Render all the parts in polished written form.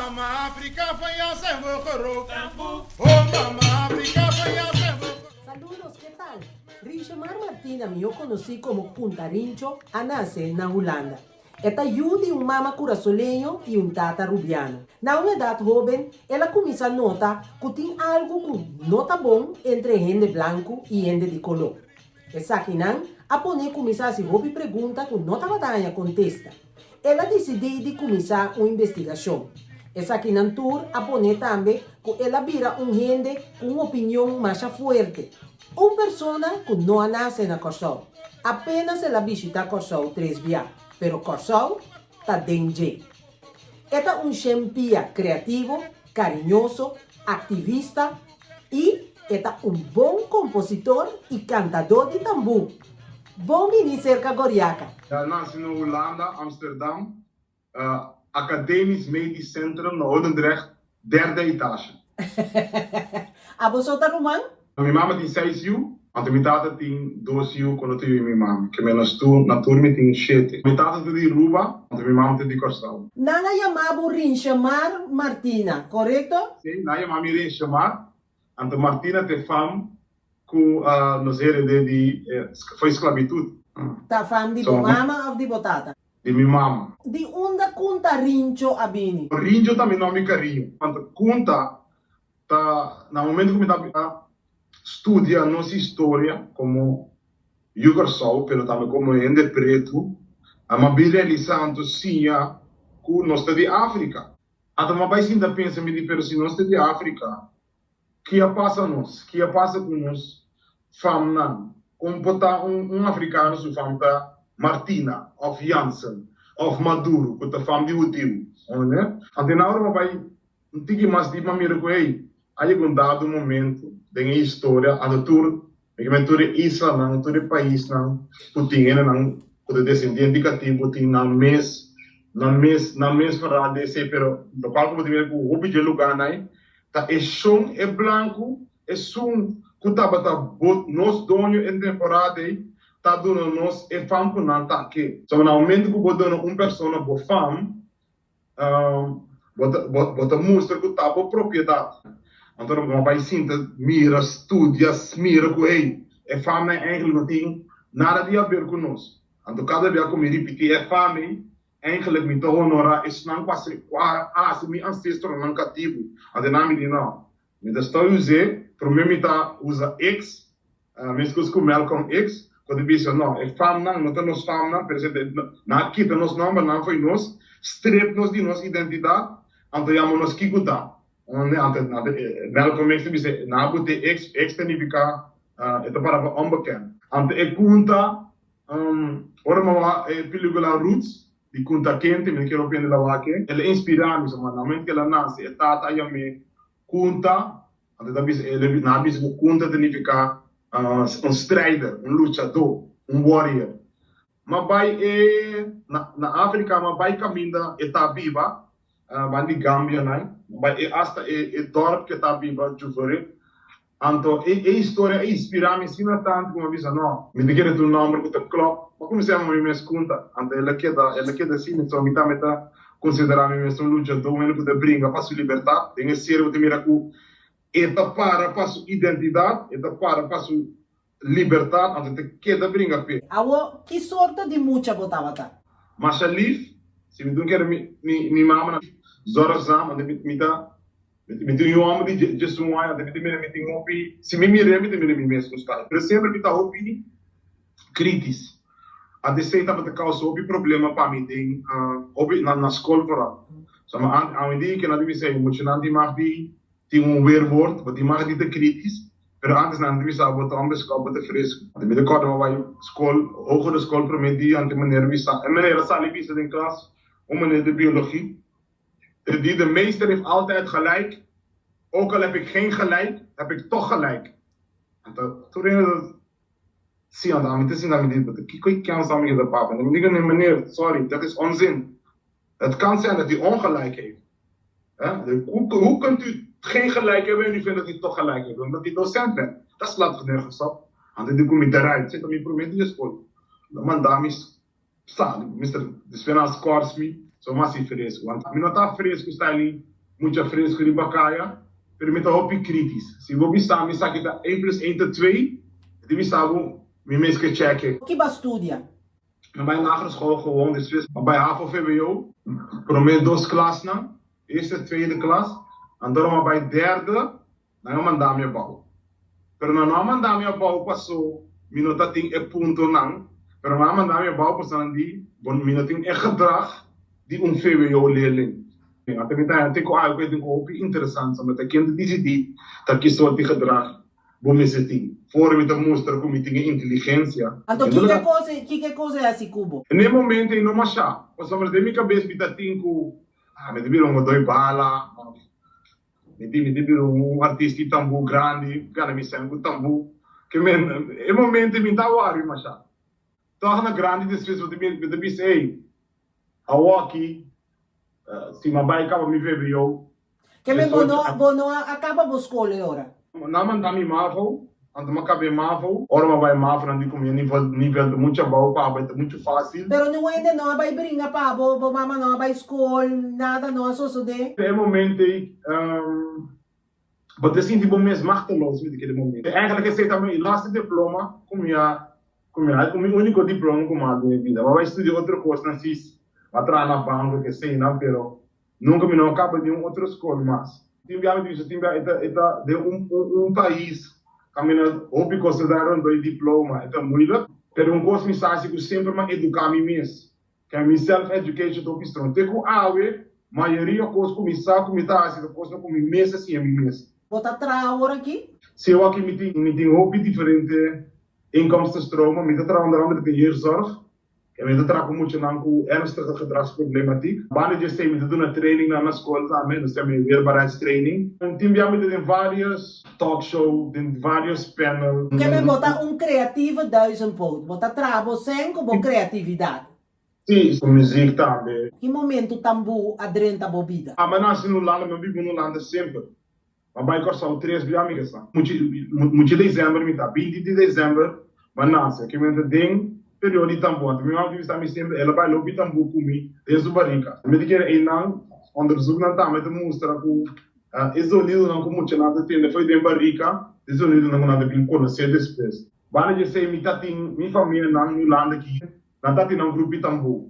mama Afrika, van jou zijn we gerookt. Oh mama Afrika, van jou zijn we gerookt. Saludos, ke tal? Richemar Martina, mihó konosí komo Kunta Rincho, a nase na Hulanda. E ta yu di un mama kurasoleño i un tata rubiano. Na un edat hóben, el a kuminsá nota ku tin algu ku no ta bon entre hende blanku i hende di koló. Esakinan a pon'é kuminsá hasi hopi pregunta ku no tabata haña kontesta. El a disidí di kuminsá un investigashon. Esakinan tur a pon'é tambe ku el a bira un hende ku un opinion masha fuerte. Un persona ku no a nase na Kòrsou. Apénas el a bishitá Kòrsou tres bia, pero Kòrsou ta den dje. E ta un shempia kreativo, kariñoso, aktivista i e ta un bon kompositor i kantadó di tambú. Bon bini serka Goriaka! El a nase na Hulanda, Amsterdam, Academisch Medisch Centrum na Holendrecht, derde etage. Abo so ta ruman? Mi mama tin seis yu, anto mi tata tin dos yu ku no ta yu di mi mama, ke menos tur, na tur mi tin shete. Mi tata ta di Aruba, anto mi mama ta di Kòrsou. Nan a yama bo Rinshemar Martina, korekto? Si, nan a yama mi Rinshemar, anto Martina ta e fam ku nos hered'é di fo'i sklabitut. Ta fam di bo mama òf di bo tata? Di mi mama. Di unda Kunta Rincho a bini? Rincho ta mi nòmber kariño. Anto Kunta ta na momento ku mi ta studia nos historia komo yu Kòrsou pero tambe komo hende pretu, a mi a bin realisá anto siña ku nos ta di Afrika. Anto mi a bai sinta pensa mi di pero si nos ta di Afrika ki a pasa nos? Ki a pasa ku nos famnan? Kon por ta un afrikano su fam ta Martina òf Jansen òf Maduro ku ta fam di hudiu? Anto e nan ora mi a bai Un tiki mas di pa mira ku ey a yega un dado momento den e historia anto tur mi ke men tur e islanan, tur e paisnan ku tin hendenan ku ta desendiente di katibu tin nan mes nan mes nan mes verhaal di esey pero lokual ku bo ta mira ku hopi dje lugarnan ey ta e shon e blanku esun ku tabata bo nos doño e temporada ey ta duna nos e fam ku nan ta ke. So na momento ku bo duna un persona bo fam Bo ta, bo ta mustra ku ta bo propiedat. Anto bo bai sinta mira, studia, mira ku hey, e fama eigenlijk no tin nada di haber ku nos. Anto kada bia ku mi ripití e fama ei, eigenlijk mi ta honorá esnan ku a hasi mi ansestronan katibu. Anto nan mi di no, Mi ta sta us'é, promé mi ta usa X, meskos ku Malcolm X, ku ta bisa, no, e famnan no ta nos famnan, pero esei ta, nan a kita nos nòmbernan fo'i nos, strip nos di nos identidat, anto yama nos kiko ta. Anto Malcolm X ta bisa, nan a bot'é X, X ta nifiká, e ta para pa onbekend. Anto e kunta, ora mi a wak e pelikula Roots, di Kunta Kinte, mi ta kere hopi hende la wak e. El a inspirá mi, pasobra na momento ku el a nase, e tata a yam'é Kunta, anto e ta bisa, el a nan a bisa ku Kunta ta nifiká un strijder, un luchadó, un warrior. M'a bai e na na Afrika, m'a bai kaminda e ta biba, ban di Gambia nan, m'a bai e asta e e dòrp ku e ta biba, Jufureh. Anto e e historia a inspirá mi asina tantu ku mi a bisa, No, mi ta kere ta un nòmber ku ta klòp. Mi a kuminsá yama mi mes Kunta. Anto el a keda, el a keda asina. So mi tambe ta konsiderá mi mes un luchadó, un hende ku ta bringa pa su libertat. Den e serie bo ta mira ku e ta para pa su identidat, e ta para pa su libertat, anto e ta keda bringa p'e. Awor, ki sorto di mucha bo tabata? Masha lif, si mi dun kere mi mi mi mama na zorgzaam, anto mi mi ta Mi tin un homber di diesun aña, anto mi ta mira mi tin hopi, si mi mir'é mi ta mira mi mes un style. Pero semper mi ta hopi kritis. Anto esei tabata causa hopi problema pa mi den hopi na scol vooral. So mi antes awendia ke nan ta bisa muchanan tin mag di tin un weerwoord, bo tin mag di ta kritis, pero antes nan ta bisa bo ta onbeskop, bo ta fresco. Anto mi ta corda mi a bai scol, hogere scol prome dia, anto e meneer bisa, e meneer a sali bisa den klas, un meneer di biologie, Die de meester heeft altijd gelijk, ook al heb ik geen gelijk, heb ik toch gelijk. Anto tur hende ta si anto ami ta sinta mi di but kiko e kens ami ke ta papia? Mi di ku meneer sorry dat is onzin. Het kan zijn dat u ongelijk heeft. Hoe, hoe kunt u geen gelijk hebben en u vindt dat u toch gelijk heeft? Omdat u docent bent. Dat slaat nergens op. Anto di ku mi ta right. Esei ta mi prome dia skol. Lo manda mi Sa, Mister Despues nan a scors mi, so mi a hasi fresco. Want mi no ta fresco style. Mucha fresco riba caya, pero mi ta hopi critis. Si bo bisa mi esaki ta een plus een ta twee, mi ta bisa bo mi mes ke cheke. Ki bo a studia? Mi a bai lagere school gewoon, despues mi a bai havo vwo, prome dos klasnan, eerste, tweede klas, anto mi a bai derde, Nan a manda mi abou. Pero nan no a manda mi abou paso mi no ta tin e puntonan, pero nan a manda mi abou paso nan di, bo mi no tin e gedrag di un vwo leerling. Anto mi ta haña te ku algu e tin ku hopi interesant, so mi ta ken ta disidí ta ki sort di gedrag bo mester tin. For mi ta mustra ku mi tin e inteligensia. Anto kiko kos kiko kos e hasi ku bo? Na e momento ei no mashá, pasobra den mi kabes mi ta tin ku, ah, mi ta bira un godoi bala, Mi di mi di bira un artista di tambú grandi, gana mi sèn ku tambú. Ke men, e momento mi ta wòri masha. Tòg na grandi despues bo ta mi ta bisa, ey, awoki si mi a bai kaba mi vbo. Ke men bo no bo no a kaba bo skol e ora? Nan a manda mi mavo, anto mi a kaba e mavo. Ora mi a bai mavo nan di ku mi e nivel nivel ta muchu abou pa bai ta muchu fásil. Pero niun hende no a bai bringa pa bo, bo mama no a bai skol, nada no a sosodé. E momento ei bo ta sinti bo mes machteloos mi di kende momento. Eigenlijk esei ta mi laatste diploma ku mi a ku mi a mi úniko diploma ku mi a den mi bida. Mi a bai studia otro kosnan si, mi a traha na banko keseinan pero Nunka mi no a kaba di un otro skol mas. Tin bia mi bisa tin bia e ta e ta den un un pais kaminda hopi kos ta da rondó e diploma e ta moeilijk. Pero un kos mi sa si ku semper mi a eduká mi mes. Ke mi self education ta hopi strong. Te ku awe mayoria kos ku mi sa ku mi ta hasi ta kosnan ku mi mes a siña mi mes. Bo ta traha awor aki? Si awor aki mi tin mi tin hopi diferente inkomstenstromen. Mi ta traha onder andere den jeugdzorg. E mi ta traha ku muchanan ku ernstige gedragsproblematiek. Banda di esei mi ta duna trainingnan na skol tambe, nos ta yama e weerbaarheidstraining. Tin bia mi ta den varios talkshow, den varios panel. Ke men bo ta un creatieve duizendpoot. Bo ta traha bo sèn ku bo creatividat. Si, ku muziek tambe. Ki momentu tambú a drenta bo bida? Ami a nase na Hulanda, mi a biba na Hulanda semper. Ma bai Kòrsou tres bia mi ke sa. Muchi muchi desèmber mi ta, 20 di desèmber m'a nase. Ke mi ta den periodo di tambú. Anto mi mama ta bisa mi semper el a bai lopi tambú ku mi den su barika. Mi ta kere einan onderzoeknan tambe ta mustra ku e zonidonan ku muchanan ta tende fo'i den barika ta e zonidonan ku nan ta bin konosé despues. Banda di esei mi ta tin mi famianan Hulanda aki, nan ta tin nan grupi tambú.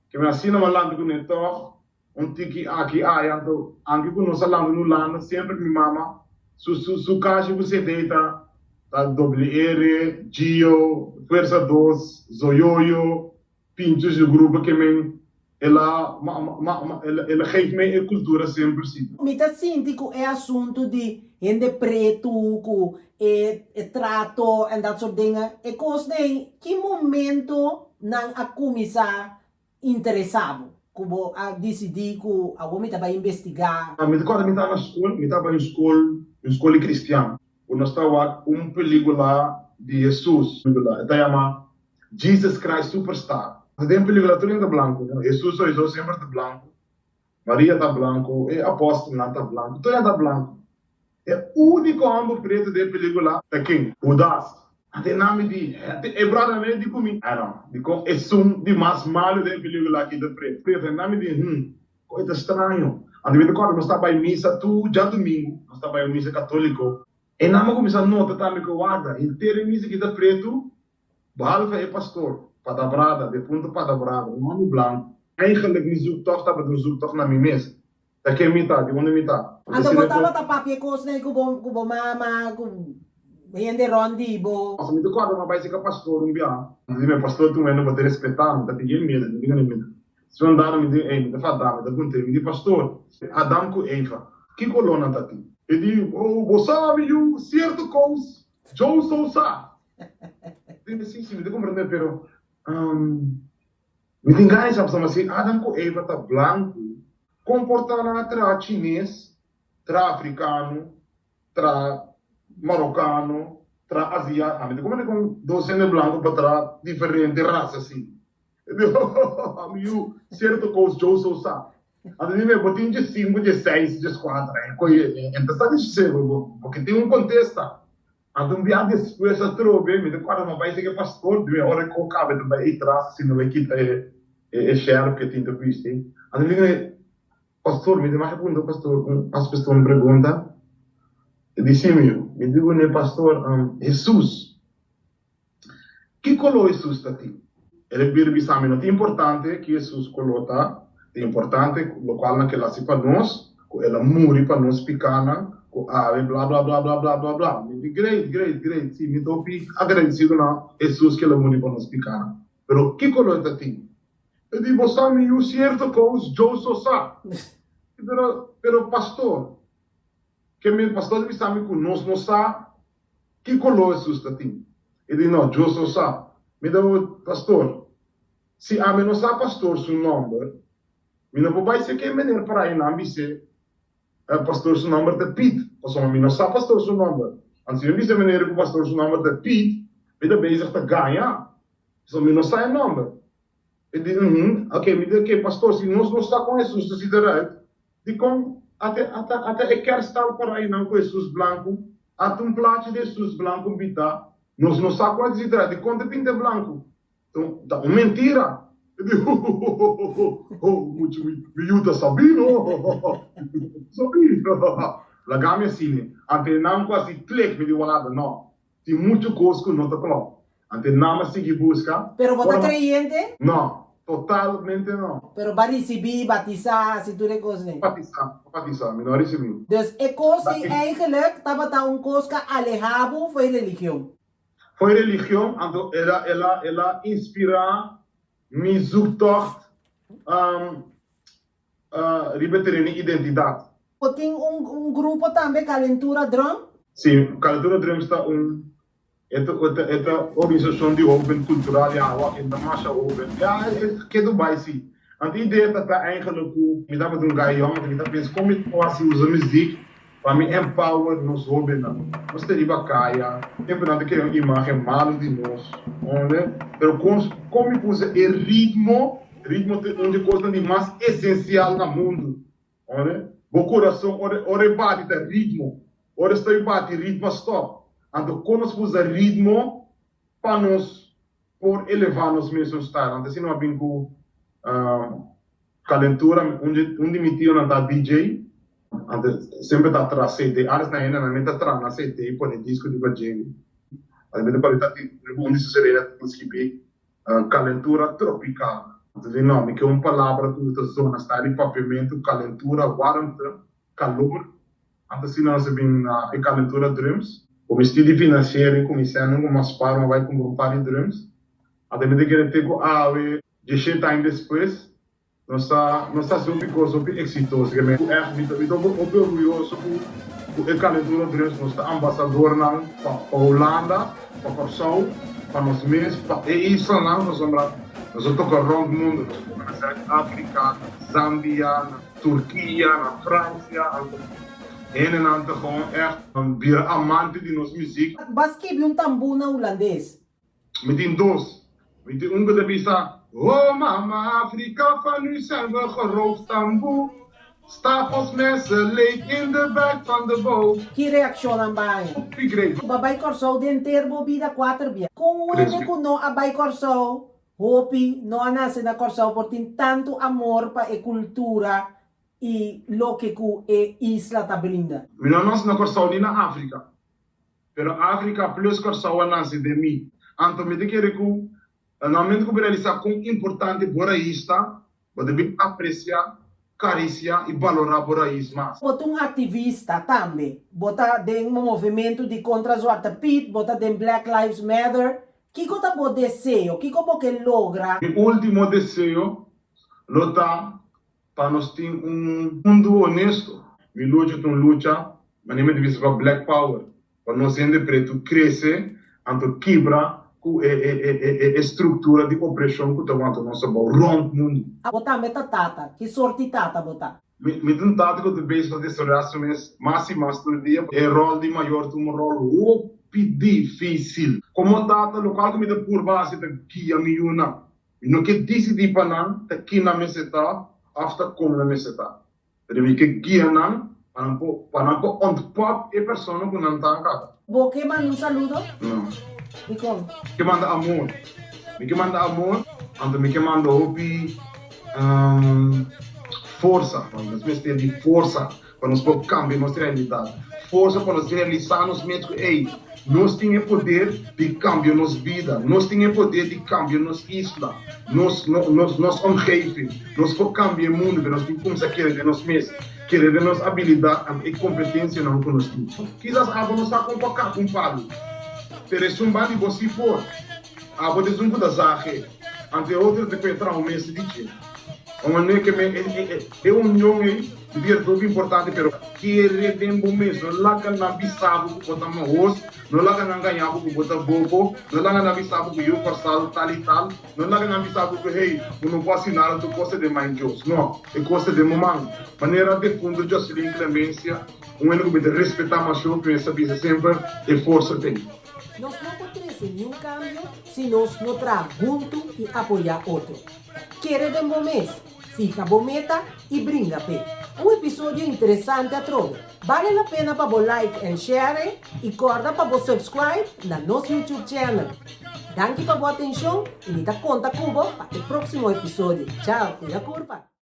Ke mi asina m'a lanta kuné tòg. Un tiki aki aya anto anke ku nos a landa na Hulanda semper mi mama su su su kashi ku CD ta ta WR, Gio, Fuerza Dos, Zoyoyo, Pinchos di grupo ke men el a ma ma ma el a geef me e kultura semper si. Mi ta sinti ku e asuntu di hende pretu ku e e trato en dat soort dingen e kos den ki momento nan a kuminsá Interesa bo ku bo a disidí ku awor mi ta bai investigá? Mi ta kòrda mi ta na skol, mi tabata un skol, un skol di kristian, ku nos ta wak un pelíkula di Hesus, e ta yama Jesus Christ Superstar. Den pelíkula tur hende ta blanku, Hesus soiso semper ta blanku. Maria ta blanco, e apòstelnan ta blanco, tur hende ta blanco. E úniko hòmber pretu den e pelíkula ta ken? Hudas. Ante nan mi di, e bròdernan ei di ku mi, Ai no, dikon esun di mas malu den e pelíkula aki ta pretu? Pretu. Nan mi di, Hm, kon e ta straño. Ante mi ta kòrda nos ta bai misa tur djadumingu, nos ta bai un misa katóliko. E nan a kuminsá nota tambe ku, warda, henter e misa aki ta pretu, Behalve e pastor, Padabrada, defunto Padabrada, un hòmber blanku. Eigenlijk mi zoektocht tabata un zoektocht na mi mes. Ta ken mi ta? Di unda mi ta? Anto bo tabata papia e kosnan ei ku bo ku bo mama, ku hende rònt di bo? Pasobra mi ta kòrda mi a bai serka pastor un bia. Mi di, Mi pastor, tur hende bo ta respetá, mi ta pidi e miedu, mi di mi ta Si un dado mi di, Ey, mi ta fadá, mi ta puntra, mi di, Pastor, Adam ku Eva, ki koló nan ta tin? E di, Oh, bo sa, mi yu, sierto kos, Joe Sousa. Dime, Sí, sí, mi ta comprende, pero mi tin gana di sa pasobra si Adam cu Eva ta blancu, con por ta nan a traha chines, traha africano, traha marocano, traha aziatico? Mi ta comprende con dos hende blancu por traha diferente rasa asi. E di, Mi yu, cierto cos Joe so sa. Anto dime, bo tin djesinku, djeseis, djeskuater aña? Koe, e ta sa di djesinku, bo ke tin un contesta. Anto un bia despues atrobe mi ta kòrda mi a bai sega e pastor, di mi ora ku kabe ta bai ei tras asina bai kita e e sherp ku e tin ta bisti. Anto mi di kuné, Pastor, mi ta maki puntra pastor un as pastor un pregunta. E di si mi, mi di kuné pastor, Hesus, ki koló Hesus ta tin? El a bira bisa mi, no ta importante ki Hesus koló ta, ta importante lokual nan kel hasi pa nos, ku el a muri pa nos pikánan, ku awe bla bla bla bla bla bla bla. Mi di, great, great, great, si, mi ta hopi agradesido na Hesus ku el a muri pa nos pikánan. Pero ki koló e ta tin? E di, Bo sa mi yu sierto kos, Joe so sa. Pero, pero pastor, ke mi pastor di bisa mi ku nos no sa ki koló Hesus ta tin. E di, No, Joe so sa. Mi da, Pastor, si ami no sa pastor su nòmber, mi no por bai seke meneer para einan bis'é Pastor su nomber ta Piet, pasobra mi no sa pastor su nomber. Anto si mi bisa meneer ku pastor su nomber ta Piet, mi ta bezig ta gaña, pasobra mi no sa e nomber. E di, Uhum, oke, mi di, oke, pastor, si nos no sa kon Hesus ta sita eruit, dikon ata, ata, ata e kerststal para einan ku Hesus blanku, ata un plachi di Hesus blanku bita, nos no sa kon e ta sita eruit, dikon ta pinta e blanku? Então, ta un mentira. E di, ho, ho, ho, ho, ho, ho, mucho mi, mi yu ta sabí, no? Sabí. Laga mi asina. Ante nan ku hasi klik, mi di, wada, no. Tin mucho kos ku no ta klòp. Ante nan a sigui buska. Pero bo ta kreyente? No, totalmente no. Pero bo a risibí, batisá, hasi tur e kosnan? Batisá, batisá, mi no a risibí. Dus e kos ei eigenlijk tabata un kos ku a alehá bo for e religion? Fo'i religion, anto el a el a el a inspirá mi zoektocht riba e tereno identidat. Bo tin un un grupo tambe, Calentura Drum? Sí, Calentura Drums ta un e ta e ta e ta organisashon di hoben kultural, ya awor e ta masha hoben, ya e kedu bai sí. Anto e idea ta ta eigenlijk ku mi tabata un gai yòn, anto mi ta pensa kon mi ta por hasi usa muzik Pa mi empower nos hobennan. Nos ta riba kaya, tempu nan ta krea un imagen malu di nos, onde? Pero kon kon mi pusa e ritmo, ritmo ta un di e kosnan di mas esensial na mundu, onde? Bo kurason ora ora e bati ta ritmo, ora e stoi bati ritmo a stop. Anto kon nos pusa ritmo pa nos por eleva nos mesun style? Anto asina mi a bin ku Calentura, un di un di mi tionan ta DJ, anto semper ta tra CD, ares na hende nan mi ta tra na CD i pone disco riba dje. Anto mi ta pone ta tin riba un di su CD ta skibi Calentura Tropical. Anto di no, mi ke un palabra ku ta zona style di papiamentu, calentura, warmte, calor. Anto asina nos a bin na e Calentura Drums. Ku mi studi financiero i ku mi sèn ku mas spar mi a bai kumpra un par di drums. Anto mi ta kere te ku awe. Diesshete aña despues, nos ta nos ta hasi hopi kos hopi eksitoso. Ke men ku ègt mi ta mi ta hopi orguyoso ku ku e Calentura Drums nos ta ambasadornan pa pa Hulanda, pa Kòrsou, pa nos mes, pa e islanan pasobra nos a toka rònt mundu. Nos a toka na Zuid Afrika, na Zambia, na Turkia, na Fransia, anto hendenan ta gewoon ègt bira amante di nos muzik. Bo a skibi un tambú na hulandes. Mi tin dos. Mi tin un ku ta bisa, Ho mama Afrika, van u zijn we geroofd Tambu, stapels mensen leed in de buik van de boot. Ki reakshonnan bo a haña? Hopi great. Bo a bai Kòrsou den ter bo bida kuater bia. Kon un hende ku no a bai Kòrsou hopi, no a nase na Kòrsou por tin tantu amor pa e kultura i loke ku e isla ta brinda? Mi no a nase na Kòrsou ni na Afrika. Pero Afrika plus Kòrsou a nase den mi. Anto mi ta kere ku na momento ku bo realisá kon importante bo rais ta, bo ta bin apresiá, karisiá i balorá bo rais mas. Bo ta un aktivista tambe. Bo ta den movementu di kontra Zwarte Piet, bo ta den Black Lives Matter. Kiko ta bo deseo? Kiko bo ke logra? Mi último deseo lo ta Pa nos tin un mundu honesto. Mi lucha ta un lucha, manera mi ta bisa pa Black Power, pa nos hende pretu krese anto kibra ku e struktura di opreshon ku ta wanta nos abou rònt mundu. Bo tambe ta tata. Ki sorti tata bo ta? Mi ta un tata ku ta bezig ta desaroyá su mes mas i mas tur dia. E ròl di mayor ta un ròl hopi difísil. Komo tata, lokual ku mi ta purba hasi ta guia mi yunan. Mi no ke disidí pa nan ta ki nan mester ta òf ta kon nan mester ta, pero mi ke guia nan pa nan por pa nan por ontpop e persona ku nan ta kaba. Bo ke manda un saludo? No. Dikon? Mi ke manda amor. Mi ke manda amor, anto mi ke manda hopi. Forsa, nos mester di forsa pa nos por kambia nos realidat. Forsa pa nos realisá nos mes ku, ey, nos tin e poder di kambia nos bida, nos tin e poder di kambia nos isla, nos nos nos omgeving. Nos por kambia e mundu, pero nos tin ku kuminsá kere den nos mes, kere den nos abilidat i kompetensianan ku nos tin. Kisas abo no sa kon pa kap un palu, pero esun ban di bo sí por. Abo ta esun ku ta zage, anto e otro ta kue traha un mes di dje. Un manera ke me e union ei mi ta kere ta hopi importante pero kere den bo mes no laga nan bisa bo ku bo ta mahos, no laga nan gaña bo ku bo ta bobo, no laga nan bisa bo ku yu Kòrsou tal i tal, no laga nan bisa bo ku hey bo no por hasi nada tur kos ta den man Dios. No, e kos ta den bo man. Manera defunto Jocelyn Clemencia, un hende ku mi ta respetá masho, ku mi sa bisa semper e forsa t'ei. Nos no por trese niun kambio si nos no traha huntu i apoyá otro. Kere den bo mes, fiha bo meta i bringa p'e. Un episodio interesante atrobe. Bale la pena pa bo like and share i kòrda pa bo subscribe na nos YouTube channel. Danki pa bo atenshon i mi ta konta ku bo pa e próksimo episodio. Chao, kuida kurpa!